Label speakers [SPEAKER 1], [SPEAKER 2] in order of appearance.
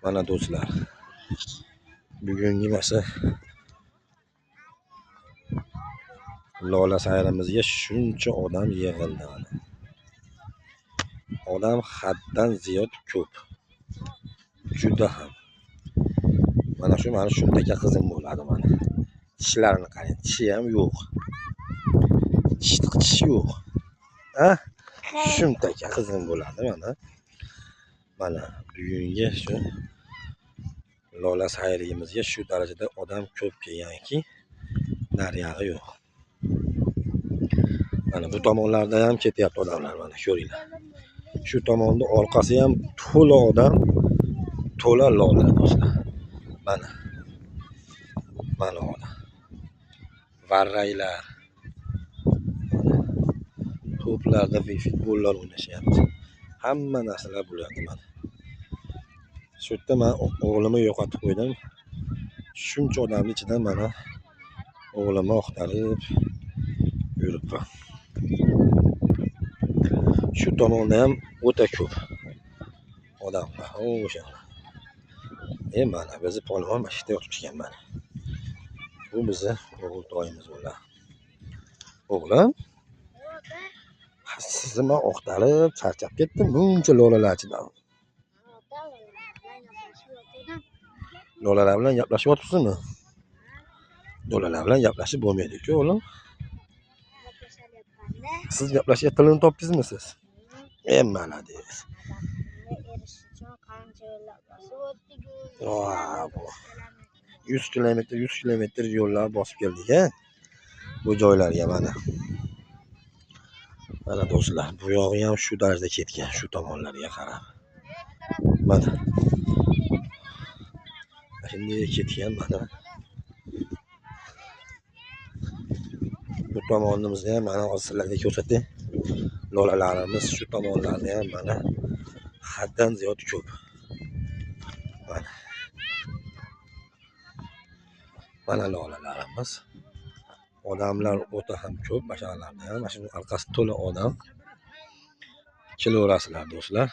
[SPEAKER 1] Mana do'stlar, bugungi masa lola sayrimizga shuncha odam yig'ildi mana. Odam haddan ziyod ko'p. Juda ham. Mana shu meni shumtaka qizim bo'ladi mana. Tishlarini qarang, tishi ham yo'q. Tish yo'q. Ha? Shumtaka qizim bo'ladi mana. Mana bugungi shu lola sayrimizga shu darajada odam ko'p kelganki, nariyog'i yo'q. Mana bu tomonlarda ham ketyapti odamlar, mana ko'ringlar. Shu tomonda orqasi ham to'la odam, to'la lola do'stlar. Mana. Mana odam. Varraylar. To'plarda futbollar o'ynashyapti. Hamma narsalar bo'lyapti mana. Shu yerda men o'g'limni yo'qotib qo'ydim. Shuncha odamning ichidan mana o'g'limni axtarib yuribman. Shu tomonda ham o'ta ko'p odamlar. O'sha. Mana bizni polvon mana shu yerda yotib chiqqan mana. Bu bizni o'g'il toyimiz bo'ladi. O'g'lim, sizni men axtarib charchab ketdim buncha lolalar ichidan. Lolalar bilan gaplashib yotibsizmi? Lolalar bilan gaplashib bo'lmaydi-ku, o'g'lim. Siz gaplashishga tilini topdingizmi siz? Malades. Bu 100 kilometr, 100 kilometr yo'llar bosib keldik, a? Bu joylarga mana. Mana do'stlar, bu yog'i ham shu darajada ketgan, shu tomonlarga qarab. Mana. Shunday ketgan mana. Bu tomonimizda ham mana hozir sizlarga ko'rsatay. Lolalarimiz shu tomonlarda ham mana haddan ziyod ko'p. Mana. Mana lolalarimiz. Odamlar o'ta ham ko'p, mashalarda ham, mana shuning orqasi to'la odam. Kelaverasizlar do'stlar.